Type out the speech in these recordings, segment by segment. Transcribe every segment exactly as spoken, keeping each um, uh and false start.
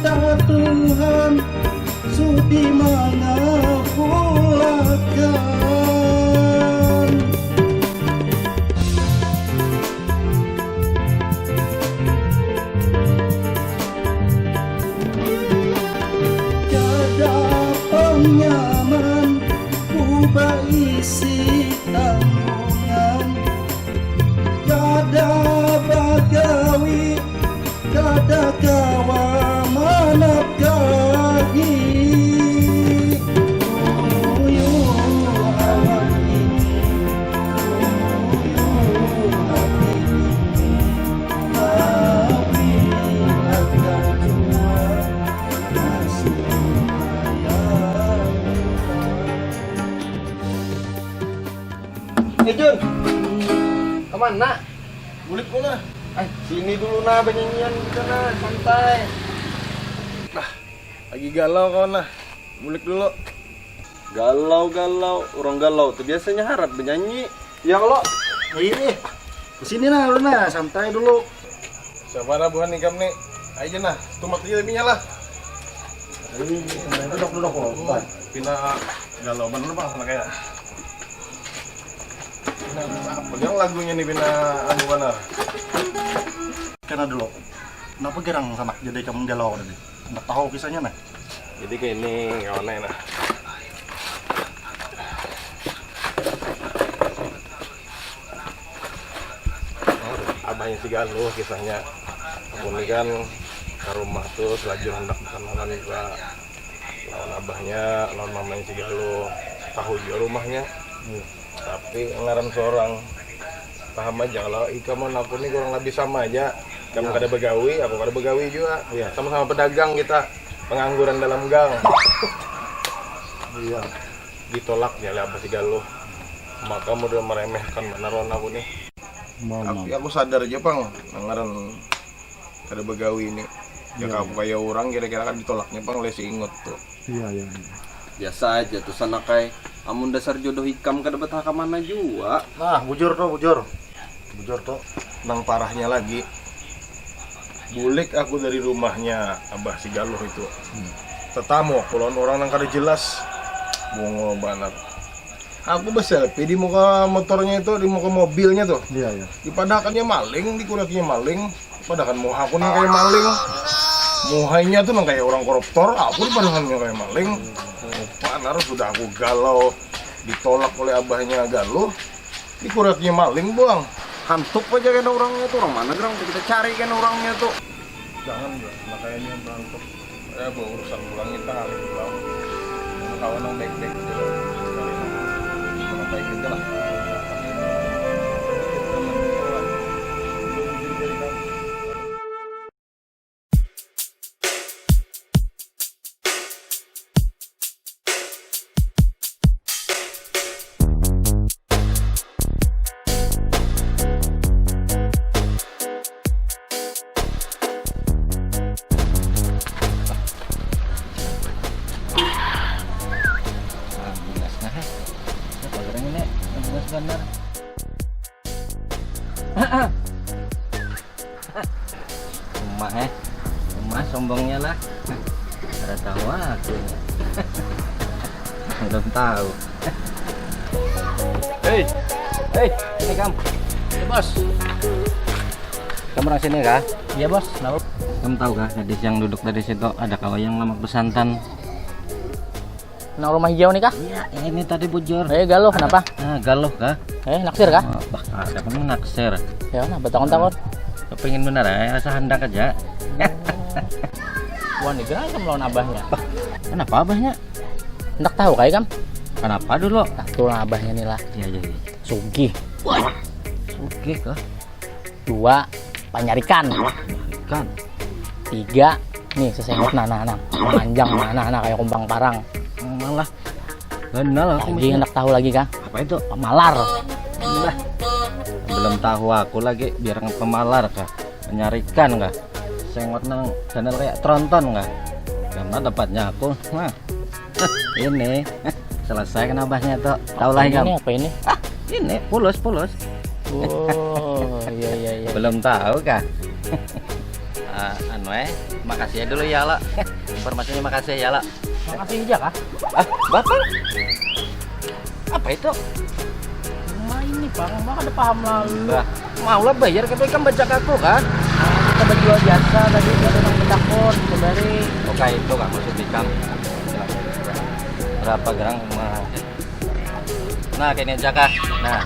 Tuhan sudi mangapulakan. Kada pang nyaman ku baisi tanggungan, kada bagawi, kada kawa manafkahi. Uyuh awak ini, uyuh hati ini, tapi ada jua nasib. Eh Jun, kemana? Bulik dulu nah. Eh, sini dulu nah, banyanyian kita nah, santai. Nah, lagi galau kawan nah. Bulik dulu. Galau-galau, orang galau tuh biasanya harat banyanyi. Iya lo. Ini. Di sini nah, lu nah, santai dulu. Siapa nah buhan ikam nih? Aja nah, tumat aja lebihnya lah. Ini duduk-duduk lo, bukan. Pina galau bener bang sama kayak. Nah, apa yang lagunya nih pina anu bener? Karena dulu, kenapa gerang sana jadi kamu galau tadi? Nggak tahu kisahnya nah. Jadi kayak ini kawannya nah. Abahnya si Galuh kisahnya. Aku ini kan ke rumah tuh selajur hendak berkenalan juga lawan abahnya, lawan mamanya si Galuh. Tahu juga rumahnya. Tapi ngaran seorang paham aja kalau ikam lawan aku ini kurang lebih sama aja. Kamu kada begawi, aku kada begawi juga. Iya. Sama-sama pedagang kita, pengangguran dalam gang. Iya. Ditolak ya oleh abah si Galuh. Maka modal meremehkan benar lawan aku nih. Tapi aku sadar aja pang, ngaran kada begawi ini. Ya, aku kayak orang kira-kira kan ditolaknya pang oleh si Ingut tuh. Iya, iya, iya. Biasa aja tuh sana kai. Amun dasar jodoh ikam kada betah ke mana jua. Nah, bujur tuh, bujur. Bujur tuh. Nang parahnya lagi, bulik aku dari rumahnya abah si Galuh itu. Hmm. Tetamu aku lawan orang nang kada jelas. Bungo banar. Aku berselfie di muka motornya itu, di muka mobilnya tuh. Iya, iya. Dipadahakannya maling, dikuriakinya maling. Padahakan muha aku nang kayak maling. Muhanya tuh nang kayak orang koruptor, aku dipadahakannya kayak maling. Panar sudah aku galau, ditolak oleh abahnya Galuh, dikuriakinya maling buang. Hantuk aja kena orangnya tuh, orang mana gerang kita cari kena orangnya tuh. Jangan, Bro. Makanya ini yang berantem. Ya, bawa urusan pulang kita ngalih pulang. Kawan yang baik-baik aja lah. Sekali yang baik aja lah. Nah, jelas nah, eh. Siapa orang ini? Yang jelas benar. Rumah, eh. Rumah sombongnya lah. Ada tahu aku. Belum tahu. Hei, hei, ini kamu. Ya, Bos. Kamu orang sini kah? Iya, Bos. Kenapa? Kamu tahu kah gadis yang duduk tadi situ ada kawa yang lamak besantan? Nang rumah hijau nih kah? Iya, ini tadi bujur. Eh, Galuh, kenapa? Ah, Galuh kah? Eh, naksir kah? Ah, bah, ada pun naksir. Ya, nah, bertakun-takun. Kepingin benar ya, rasa handak aja. Wah, nih gerang sama lawan abahnya. Bah, kenapa abahnya? Ndak tahu kayak kam. Kenapa dulu? Nah, tuh lah abahnya nih lah. Iya, iya, iya. Sugih. Wah, sugih kah? Dua, panyarikan. Panyarikan. Tiga, nih sesengot nah, nah, nah, panjang nah, nah, nah, kayak kumbang parang. Malah benar aku. Lagi hendak tahu lagi kah? Apa itu? Pamalar. Nah, belum tahu aku lagi biar pemalar kah? Menyarikan kah? Sengot nang channel kayak tronton kah? Karena dapatnya aku. Nah. Ini selesai kena abahnya tuh. Tahu lah ini. Apa ini? Ah, ini pulus pulus. Oh, iya iya iya. Belum tahu kah? Ah, anu eh, makasih ya dulu ya, Lo. Informasinya makasih ya, Lo. Makasih aja kah? Ah, Bapak? Apa itu? Cuma ini, Bang, Bang ada paham lalu. Bah, maulah bayar, tapi kan baca aku kah? Kita berjual biasa tadi, kita nang betakon, kembali. Oke, itu kah maksud ikam. Berapa gerang? Nah, kayaknya aja kah. Nah,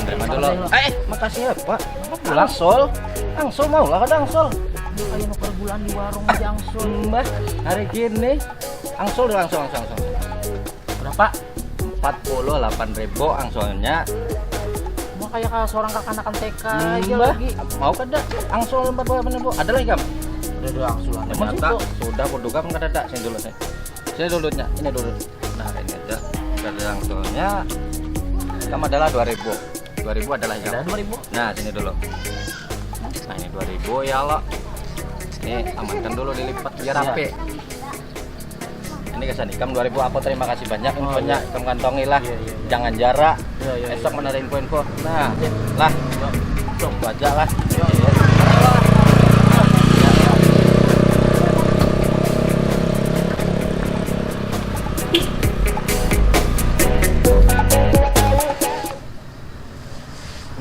terima dulu. Eh, makasih ya, Pak. Angsol. Angsol mau lah, kada angsol. Kayak nuker bulan di warung aja angsol. Mbah, hari gini. Angsol dulu, angsol, angsol, angsol. Berapa? Empat puluh delapan ribu angsolnya. Mau kayak seorang kakanakan T K aja. Mbah, lagi. Mau kada? Angsol empat puluh delapan ribu. Ada lagi, Kam? Udah, udah, angsulan. Ternyata sudah kuduga pun kada ada. Sini dulu, sini. Sini dulu, Nyak. Ini dulu. Nah, ini aja. Kada angsolnya. Kam adalah dua ribu. Dua ribu adalah, Kam. Ada dua ribu. Nah, sini dulu. Nah, ini dua ribu ya, Lo. Ini amankan dulu, dilipat biar rapi. Ini kesan ikam dua ribu, aku terima kasih banyak infonya. Ikam kantongi lah. Jangan jarak. Esok mana ada info-info. Nah, lah. Sok baca lah.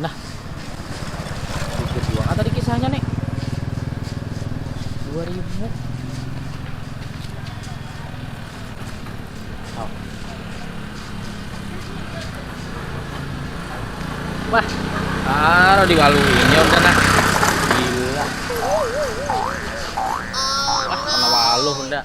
Nah, jujur jua. Ah, tadi kisahnya nih. Dua ribu. Oh. Wah, baru diwaluin ya udah nah. Gila. Wah, kena waluh udah.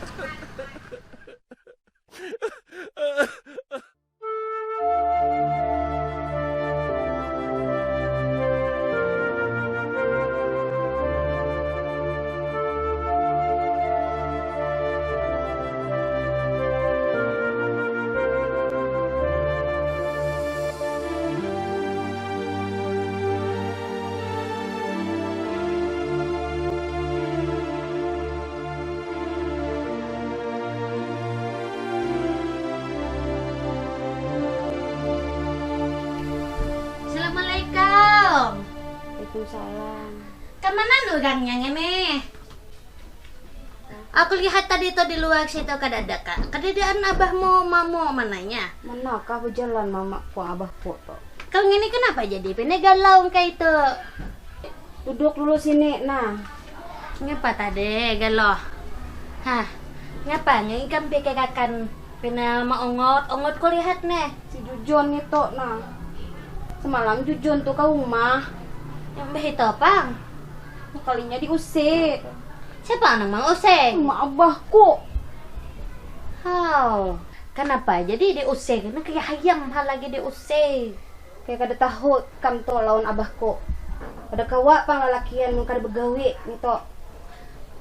Assalamualaikum. Waalaikumsalam. Kamanan urangnya ngini? Aku lihat tadi tu di luar situ kadada ka. Kadadaan abahmu, mamu, mananya? Manakah bajalan mamaku, abahku tu? Kau ngini kenapa jadi pina galau kaitu? Duduk dulu sini, nah. Ngapa tadi galau? Hah, ngapa nih ikam pikirakan pina maongot-ongot kulihat nih? Si Jujon ngitu, nah. Semalam Jujon tu ka umah. Imbah itu pang? Sakalinya diusik. Siapa nang mangusik? Uma abahku. Hau, kanapa jadi diusik? Nang kaya hayam ha lagi diusik. Kaya kada tahu ikam tu lawan abahku. Kada kawa pang lalakian mun kada bagawi ngitu.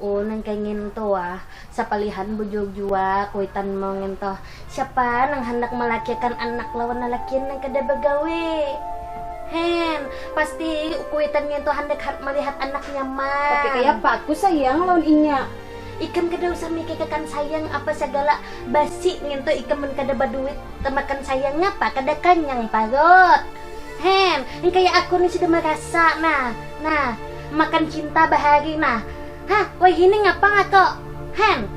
Oh, nang kaya ngintu ah. Sapalihan bujur jua kuitan mau ngintu. Siapa nang handak malakiakan anak lawan lalakian nang kada bagawi? Hen, pasti kuitan ngintu handak han- malihat anak nyaman. Tapi kaya apa aku sayang lawan inya? Ikam kada usah mikirakan sayang apa sagala. Basi ngintu ikam mun kada baduit, tamakan sayang ngapa kada kanyang parut. Hen, nang kaya aku ni sudah marasa nah. Nah, makan cinta bahari nah. Hah, wahini ngapa ngaku? Hen,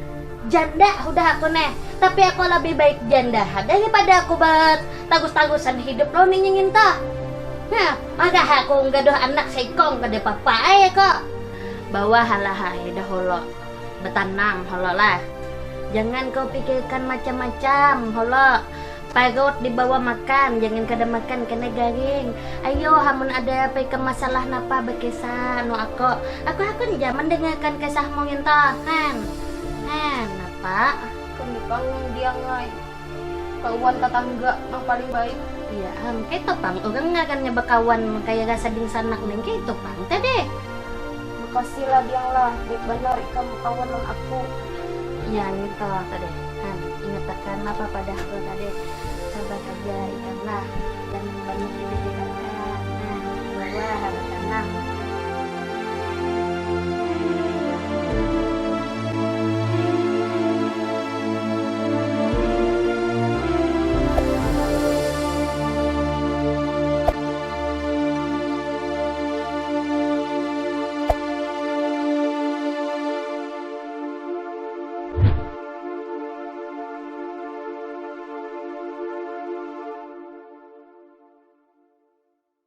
janda hudah aku neh. Tapi aku labih baik janda ha daripada aku batagus-tagusan hidup lawan inya ngintu. Nah, maka aku gaduh anak saikung kada papa ai aku. Bawa halah ai dahulu. Batanang holo lah. Jangan kau pikirkan macam-macam holo. Parut dibawa makan, jangan kada makan kena garing. Ayo, hamun ada apa ikam masalah napa bakisah anu aku. Aku hakun ja mandangarkan kisahmu ngintu, kan? Kan, napa? Kami bangun dia ngai. Kawan tatangga nang paling baik. Iya am, kaitu pang urang ngarannya bakawan kaya rasa dingsanak nang kaitu pang tadi. Makasih lah Diang lah, baik banar ikam bakawan lawan aku. Iya ngitu tadi. Han, ingatakan apa padah aku tadi. Sabar haja ikam lah, jangan banyak dipikirkan